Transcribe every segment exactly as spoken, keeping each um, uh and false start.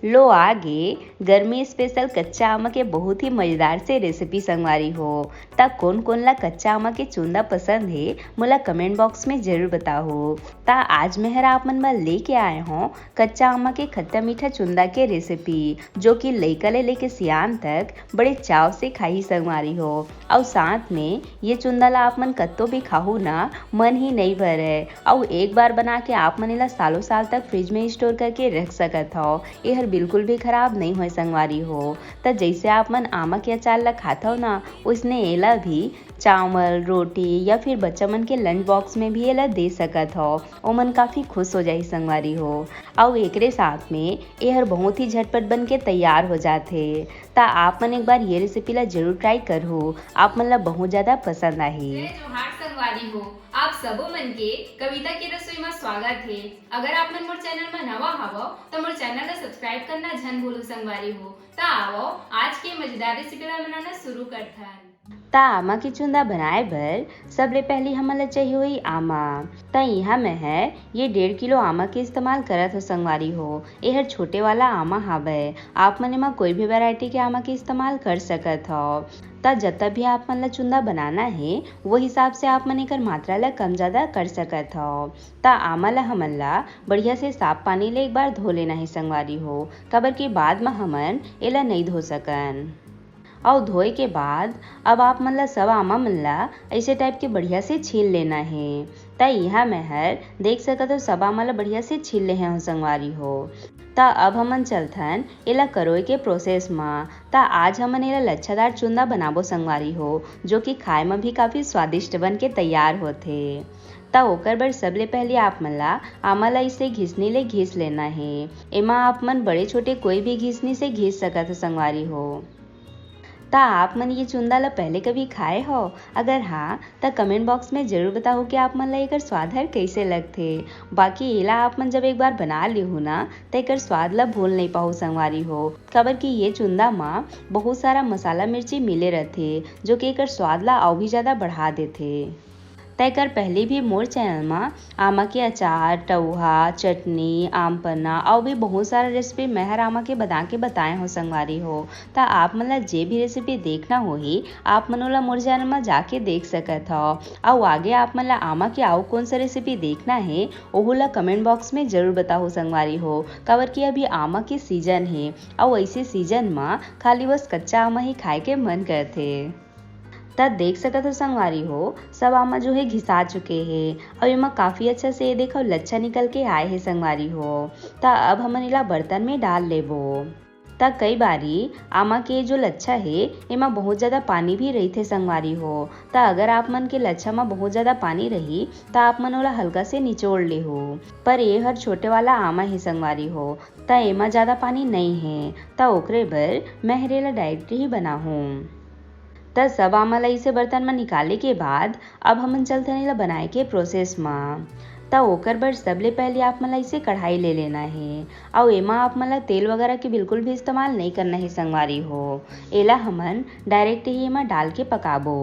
लो आगे गर्मी स्पेशल कच्चा आमा के बहुत ही मजेदार से रेसिपी संगवारी हो। त कोन कोन ला कच्चा आमा के चुंदा पसंद हे, मोला कमेंट बॉक्स में जरूर बताओ। त आज मैं हर आप मन बर लेके आए हों कच्चा आमा के खट्टा मीठा चुंदा के रेसिपी, जो कि लइका ले लेके सियान तक बड़े चाव से खाही संगवारी हो। अउ साथ में ये चुंदा ला आप मन कत्तो भी खाहू ना, मन ही नइ भरे। अउ एक बार बना के आप मन एला सालों साल तक फ्रिज में स्टोर करके रख सकत हव। एहर बिल्कुल भी खराब नइ होय संगवारी हो। त जइसे आप मन आमा के अचार ला खाथव ना, ओइसने एला भी चावल, रोटी या फिर बच्चा मन के लंच बॉक्स में भी एला दे सकत हव। ओमन काफी खुश हो जाही संगवारी हो। अउ एकरे साथ में एहर बहुत ही झटपट बन के तैयार हो जाथे। त आप मन एक बार ये रेसिपी ला जरूर ट्राई करहू, आप मन ला बहुत ज्यादा पसंद आही। जय जोहार संगवारी हो, आप सबो मन के कविता के रसोई में स्वागत हे। अगर आप मन मोर चैनल में नवा हवव, त मोर चैनल ला सब्सक्राइब करना झन भूलू संगवारी हो। त आवव, आज के मजेदार रेसिपी ला बनाना शुरू करथन। त आमा के चुंदा बनाए बर सबले पहली हमन ला चाहिए होही आमा। त इहाँ मैं ह ये डेढ़ किलो आमा के इस्तेमाल करत हो संगवारी हो। एहर छोटे वाला आमा हावय, आप मन एमा कोई भी वैरायटी के आमा के इस्तेमाल कर सकत हव। त जतब भी आप मन ला चुंदा बनाना हे, वो हिसाब से आप मन एकर मात्रा ला कम ज्यादा कर सकत हव। त आमा ला हमन ला बढ़िया से साफ पानी ले एक बार धो लेना हे संगवारी हो, काबर कि बाद म हमन एला नइ धो सकन। अउ धोए के बाद अब आप मन ला सब आमा मन ला ऐसे टाइप के बढ़िया से छील लेना हे। त इहाँ मैं हर देख सकत हो सब आमा ला बढ़िया से छील ले हव संगवारी हो। त अब हमन चलथन एला करोए के प्रोसेस म। त आज हमन एला लच्छादार चुंदा बनाबो संगवारी हो, जो कि खाए म भी काफी स्वादिष्ट बन के तैयार होथे। त ओकर बर सबले पहले आप मन ला आमा ला इसे घिसनी ले घिस लेना हे। एमा आप मन बड़े छोटे कोई भी घिसनी से घिस सकत हो संगवारी हो। त आप मन ये चुंदा ला पहले कभी खाए हो? अगर हाँ, त कमेंट बॉक्स में जरूर बताओ कि आप मन ला एकर स्वाद हर कैसे लगथे। बाकी एला आप मन जब एक बार बना लेहू ना, त एकर स्वाद ला भूल नहीं पाहू संगवारी हो, काबर कि ये चुंदा मा बहुत सारा मसाला मिर्ची मिले रहथे, जो कि एकर स्वाद ला अउ भी ज्यादा बढ़ा देथे। त एकर पहले भी मोर चैनल मा आमा के अचार, टउहा, चटनी, आम पन्ना अउ भी बहुत सारा रेसिपी मैं हर आमा के बना के बताए हो संगवारी हो। त आप मन ला जे भी रेसिपी देखना होही, आप मन ओला मोर चैनल मा जाके देख सकत हव। अउ आगे आप मन ला आमा के अउ कौन सा रेसिपी देखना हे, ओहू ला कमेंट बॉक्स में जरूर बताहू संगवारी हो, काबर कि अभी आमा के सीजन हे, अउ ऐसे सीजन मा खाली बस कच्चा आमा ही खाए के मन करथे। त देख सकत हो संगवारी हो, सब आमा जो है घिसा चुके हे, अउ एमा काफी अच्छा से ये देखो लच्छा निकल के आए हे संगवारी हो। त अब हमन एला बर्तन में डाल लेबो। त कई बारी आमा के जो लच्छा हे, एमा बहुत ज्यादा पानी भी रहिथे संगवारी हो। त अगर आप मन के लच्छा म बहुत ज्यादा पानी रही, त आप मन ओला हल्का से निचोड़ लेहू। पर ये हर छोटे वाला आमा हे संगवारी हो, त एमा ज्यादा पानी नई हे, त ओकरे बर मैं हर एला डायरेक्ट ही बनाहूँ। त सब आमा ला इसे बर्तन म निकाले के बाद अब हमन चलथन एला बनाए के प्रोसेस म। त ओकर बर सबले पहले आप मन ला इसे कढ़ाई ले लेना हे, अउ एमा आप मन ला तेल वगैरह के बिल्कुल भी इस्तेमाल नई करना हे संगवारी हो। एला हमन डायरेक्ट ही एमा डाल के पकाबो।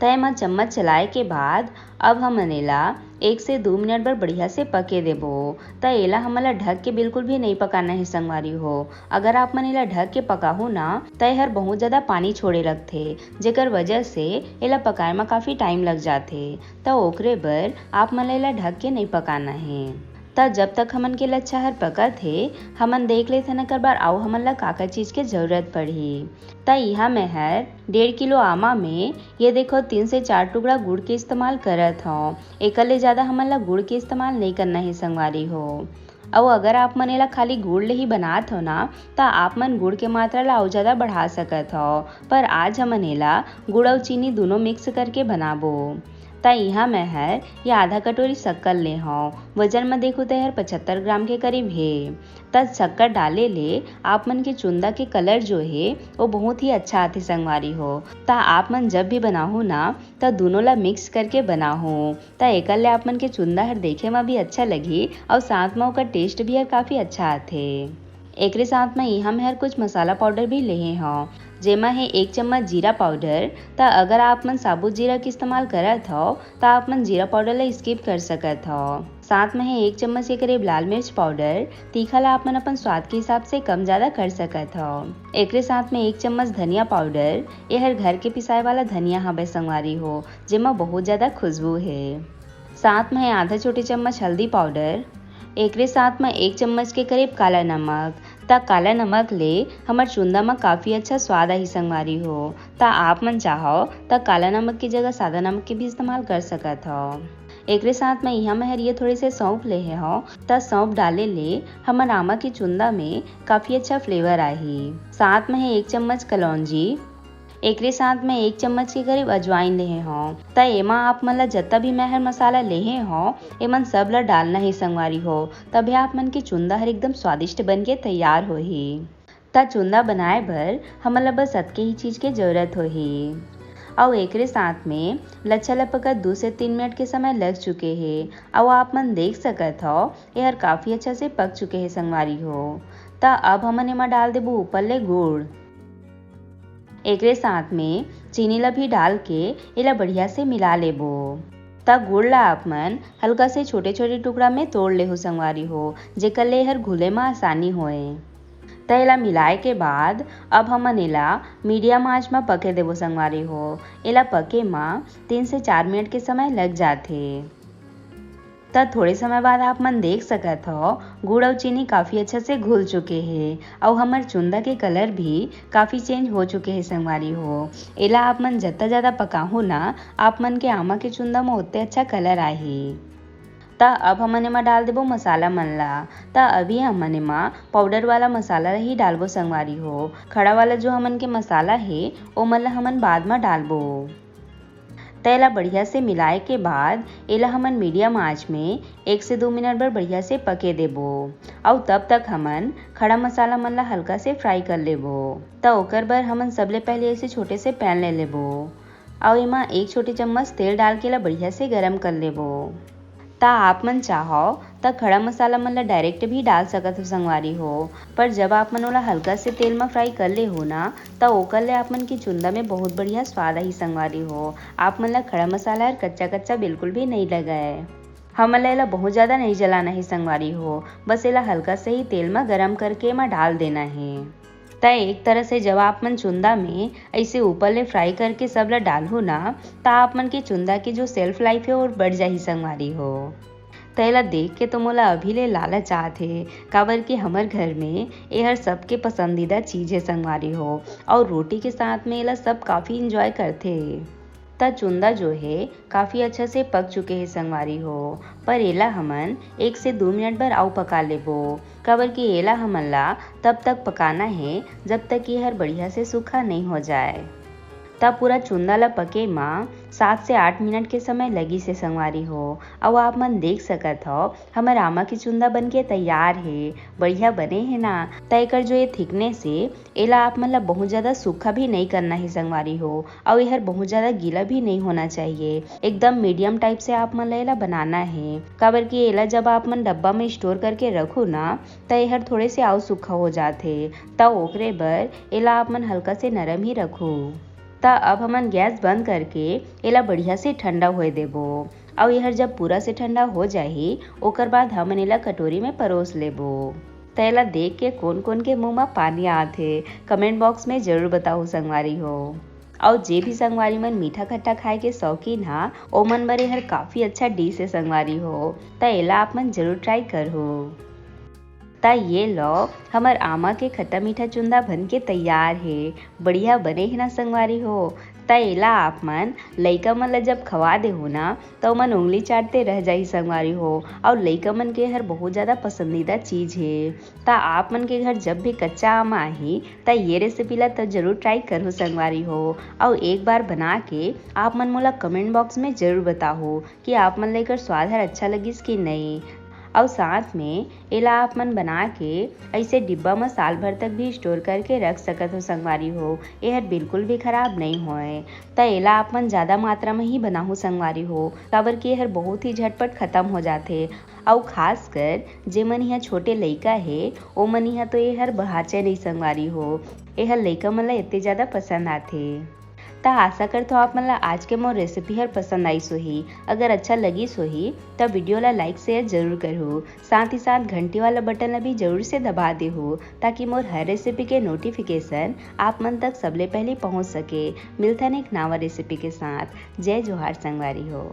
त एमा चम्मच चलाए के बाद अब हमन एला एक से दू मिनट बर बढ़िया से पके देबो। त एला हमन ला ढक के बिल्कुल भी नई पकाना हे संगवारी हो। अगर आप मन एला ढक के पकाहू ना, त एहर बहुत ज्यादा पानी छोड़े लगथे, जेकर वजह से एला पकाए म काफी टाइम लग जाथे। त ओकरे बर आप मन ला एला ढक के नई पकाना हे। त जब तक हमन के लच्छा हर पकत हे, हमन देख लेथन एकर बर अउ हमन ला का-का चीज के जरूरत पड़ही। त इहाँ मैं हर डेढ़ किलो आमा में ये देखो तीन से चार टुकड़ा गुड़ के इस्तेमाल करत हव। एकर ले ज्यादा हमन ला गुड़ के इस्तेमाल नई करना हे संगवारी हो। अउ अगर आप मन एला खाली गुड़ ले ही बनात हव ना, त आप मन गुड़ के मात्रा ला अउ ज्यादा बढ़ा सकत हव। पर आज हमन एला गुड़ अउ चीनी दूनों मिक्स करके बनाबो। त इहाँ मैं हर ये आधा कटोरी शक्कर ले हव। वजन म देखहू त एहर पचहत्तर ग्राम के करीब हे। त शक्कर डाले ले आप मन के चुंदा के कलर जो हे, वो बहुत ही अच्छा आथे संगवारी हो। त आप मन जब भी बनाहू ना, त दूनों ला मिक्स करके बनाहू। त एकर ले आप मन के चुंदा हर देखे म भी अच्छा लगही अउ साथ म ओकर टेस्ट भी हर काफी अच्छा आथे। एकरे साथ में इहाँ मैं हर कुछ मसाला पाउडर भी लेहे हव, जेमा हे एक चम्मच जीरा पाउडर। त अगर आप मन साबुत जीरा के इस्तेमाल करत हव, त आप मन जीरा पाउडर ला स्किप कर सकत हव। साथ में हे एक चम्मच के करीब लाल मिर्च पाउडर। तीखा ला आप मन अपन स्वाद के हिसाब से कम ज्यादा कर सकत हव। एकरे साथ में एक चम्मच धनिया पाउडर, एहर घर के पिसाए वाला धनिया हवे संगवारी हो, जेमा बहुत ज्यादा खुशबू हे। साथ में हे आधा छोटे चम्मच हल्दी पाउडर। एकरे साथ में एक चम्मच के करीब काला नमक। त काला नमक ले हमर चुंदा म काफी अच्छा स्वाद आही संगवारी हो। त आप मन चाहो त काला नमक की जगह सादा नमक के भी इस्तेमाल कर सकत हव। एकरे साथ में इहाँ मैं हर ये थोड़े से सौंफ लेहे हव, त सौंफ डाले ले हमर आमा के चुंदा में काफी अच्छा फ्लेवर आही। साथ में हे एक चम्मच कलौंजी, एकरे साथ में एक चम्मच के करीब अजवाइन लेहे हव। त एमा आप मन ला जतना भी मैं हर मसाला लेहे हव, एमन सब ला डालना हे संगवारी हो, तभे आप मन के चुंदा हर एकदम स्वादिष्ट बन के तैयार होही। त चुंदा बनाए बर हमन ला बस अतके ही चीज के जरूरत होही। अउ एकरे साथ में लच्छा ला पकत दू से तीन मिनट के समय लग चुके हे। अउ आप मन देख सकत हव, एहर काफी अच्छा से पक चुके हे संगवारी हो। त अब हमन एमा डाल देबो ऊपर ले गुड़। एकरे साथ में चीनी ला भी डाल के एला बढ़िया से मिला लेबो। त गुड़ ला आप मन हल्का से छोटे-छोटे टुकड़ा में तोड़ लेहू संगवारी हो, जेकर ले एहर घुले म आसानी होए। त एला मिलाए के बाद अब हमन एला मीडियम आंच म पके देबो संगवारी हो। एला पके म तीन से चार मिनट के समय लग जाथे। त थोड़े समय बाद आप मन देख सकत हव, गुड़ अउ चीनी काफी अच्छा से घुल चुके हे अउ हमर चुंदा के कलर भी काफी चेंज हो चुके हे संगवारी हो। एला आप मन जतना ज्यादा पकाहू ना, आप मन के आमा के चुंदा म ओतने अच्छा कलर आही। त अब हमन एमा डाल देबो मसाला मन ला। त अभी हमन एमा पाउडर वाला मसाला ही डालबो संगवारी हो। खड़ा वाला जो हमन के मसाला हे, ओमन ला हमन बाद म डालबो। त एला बढ़िया से मिलाए के बाद एला हमन मीडियम आंच में एक से दो मिनट बर बढ़िया से पके देबो। अउ तब तक हमन खड़ा मसाला मन ला हल्का से फ्राई कर लेबो। त ओकर बर हमन सबले पहले ऐसे छोटे से पैन ले लेबो। अउ एमा एक छोटे चम्मच तेल डाल के एला बढ़िया से गरम कर लेबो। त आप मन चाहो त खड़ा मसाला मन ला डायरेक्ट भी डाल सकत हो संगवारी हो, पर जब आप मन ओला हल्का से तेल म फ्राई कर ले हो ना, त ओकर ले आप मन के चुंदा में बहुत बढ़िया स्वाद आही संगवारी हो। आप मन ला खड़ा मसाला हर कच्चा कच्चा बिल्कुल भी नइ लगय। हमन ला एला बहुत ज्यादा नइ जलाना हे संगवारी हो, बस एला हल्का से ही तेल म गरम करके एमा डाल देना हे। त एक तरह से जब आप मन चुंदा में ऐसे ऊपर ले फ्राई करके सब ला डालहू ना, त आप मन के चुंदा के जो शेल्फ लाइफ हे, वो बढ़ जाही संगवारी हो। त एला देख के तो मोला अभी ले लालच आत हे, काबर कि हमर घर में एहर सबके पसंदीदा चीज हे संगवारी हो, अउ रोटी के साथ में एला सब काफी एंजॉय करथे। त चुंदा जो हे, काफी अच्छा से पक चुके हे संगवारी हो, पर एला हमन एक से दू मिनट बर अउ पका लेबो, काबर कि एला हमन ला तब तक पकाना हे, जब तक ये हर बढ़िया से सूखा नइ हो जाए। त पूरा चुंदा ला पके म सात से आठ मिनट के समय लगिस हे संगवारी हो। अउ आप मन देख सकत हव, हमर आमा के चुंदा बन के तैयार हे। बढ़िया बने हे ना? त एकर जो ये थिकनेस हे, एला आप मन ला बहुत ज्यादा सूखा भी नइ करना हे संगवारी हो, अउ एहर बहुत ज्यादा गीला भी नइ होना चाहिए। एकदम मीडियम टाइप से आप मन ला एला बनाना हे, काबर कि एला जब आप मन डब्बा में स्टोर करके रखो ना, त एहर थोड़े से अउ सूखा हो जाथे। त ओकरे बर एला आप मन हल्का से नरम ही रखो। त अब हमन गैस बंद करके एला बढ़िया से ठंडा होए देबो। अउ एहर जब पूरा से ठंडा हो जाही, ओकर बाद हमन एला कटोरी में परोस लेबो। त एला देख के कोन-कोन के मुंह म पानी आत हे, कमेंट बॉक्स में जरूर बताहू संगवारी हो। अउ जे भी संगवारी मन मीठा खट्टा खाए के शौकीन हा, ओमन बर एहर काफी अच्छा डिश हे संगवारी हो। त एला आप मन जरूर ट्राई करहू। त ये लो, हमर आमा के खट्टा मीठा चुंदा बन के तैयार हे। बढ़िया बने हे ना संगवारी हो? त एला आप मन लइका मन ला जब खवा देहू ना, त ओमन उंगली चाटते रह जाही संगवारी हो। अउ लइका मन के एहर बहुत ज्यादा पसंदीदा चीज हे। त आप मन के घर जब भी कच्चा आम आही, त ये रेसिपी ला त जरूर ट्राई करहू संगवारी हो। अउ एक बार बना के आप मन मोला कमेंट बॉक्स में जरूर बताहू कि आप मन ला एकर स्वाद हर अच्छा लगिस कि नइ। अउ साथ में एला आप मन बना के ऐसे डिब्बा म साल भर तक भी स्टोर करके रख सकत हो संगवारी हो। एहर बिल्कुल भी खराब नहीं होए। त एला आप मन ज़्यादा मात्रा में ही बनाहू संगवारी हो, काबर कि एहर बहुत ही झटपट खत्म हो जाथे। अउ खासकर जेमन इहाँ छोटे लइका हे, ओमन इहाँ तो एहर बहाचे नहीं संगवारी हो। एहर लइका मन ला एते ज़्यादा पसंद आथे। त आशा करथो आप मन ला आज के मोर रेसिपी हर पसंद आइस होही। अगर अच्छा लगिस होही त वीडियो ला लाइक शेयर जरूर करहू, साथ ही साथ घंटी वाला बटन ला भी जरूर से दबा देहू, ताकि मोर हर रेसिपी के नोटिफिकेशन आप मन तक सबले पहले पहुंच सके। मिलथन एक नावा रेसिपी के साथ। जय जोहार संगवारी हो।